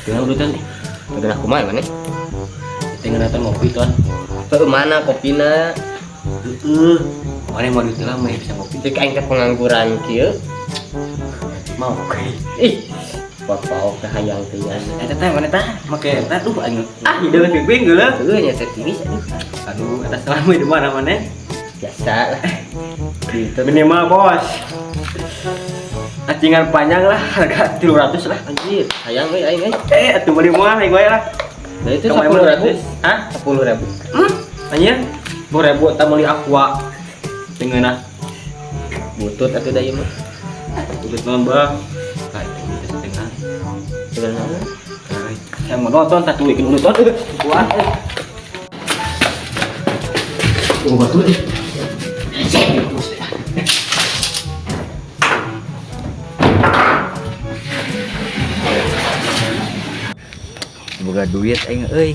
Tinggal urutan nih. Udah kumaha maneh? Tinggal nonton ngopi ton. Heuh, mana kopina? Heeh. Mana mau duit lah mah bisa ngopi. Cek aing teh pengangguran kieu. Mau oke. Ih. Bapak teh hayang teh ya. Eta teh mana tah? Make eta duh aing. Ah, hideung ping geuleuh. Heuh nya teh tiris aduh. Aduh, eta selama di mana mana? Biasa lah. Gitu. Minimal bos. Acingan panjang lah, harga 300 lah. Anjir, hayang euy aing euy. Eh, atuh beli moal aing wae lah. Nah itu Kemarin 10.000. Hah? 10.000. Hmm? Anjir, 10.000 eta meuli aqua. Tengeunah. Butut atuh da ieu mah. Butut naon, Bang? Kayak itu setengah. Dengan naon? Saya mau nonton satu bikin urutan. Kuat. Oh, batu deh. Boga duit aing euy.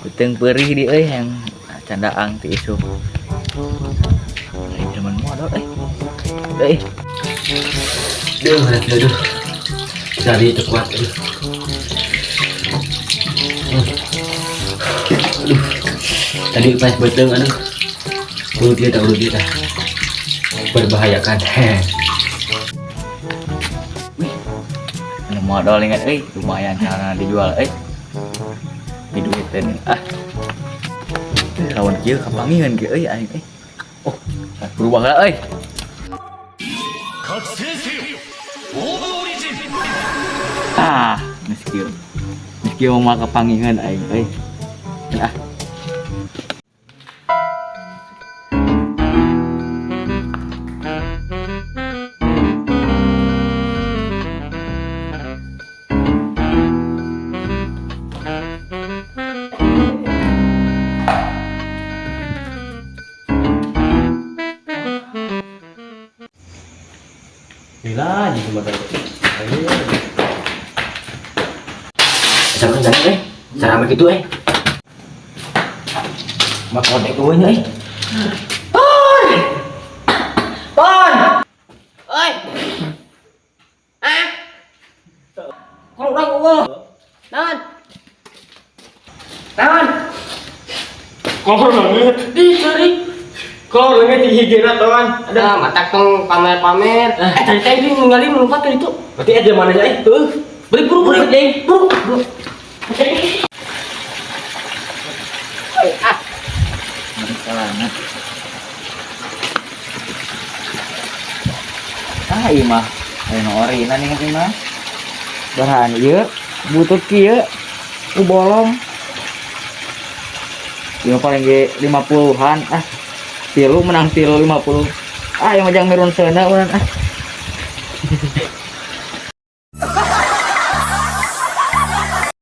Beuteung peurih di euy yang candaang ti isuk. Lain zaman modal euy. Euy, Duh, aduh, aduh. Dari itu kuat, aduh. Aduh. Tadi pas beteng, aduh. Urut dia, tak urut dia, tak. Berbahayakan. anu modal ingat euy, lumayan cara dijual euy. Di duit teh ah. Lawan kieu kapangiheun kieu euy aing euy. Oh, berubah lah euy. Ah, geus kieu. Geus kieu mah kapangiheun aing euy. Ah. Gila, jadi motor. Ayo. Sama jalan eh. Cara begitu eh. Mak kodek gue nya eh. Ton! Ton! Oi. Ah, Kalau orang gue. naon? Naon? Kalau leungit di ceri. Kalau leungit di hijena ton. Ada matak tong pamer-pamer. Eh tadi teh ini ninggalin melompat tadi itu. Berarti ada mana eh? Tuh. Beli buru buru buru. Buru. Ah, Celana. Ah, ieu mah aya nu orina nih ieu mah. Bahan ieu butut kieu ku bolong. Ieu paling ge 50-an ah. Tilu menang tilu 50. Ah, yang majang mirun seuna urang ah.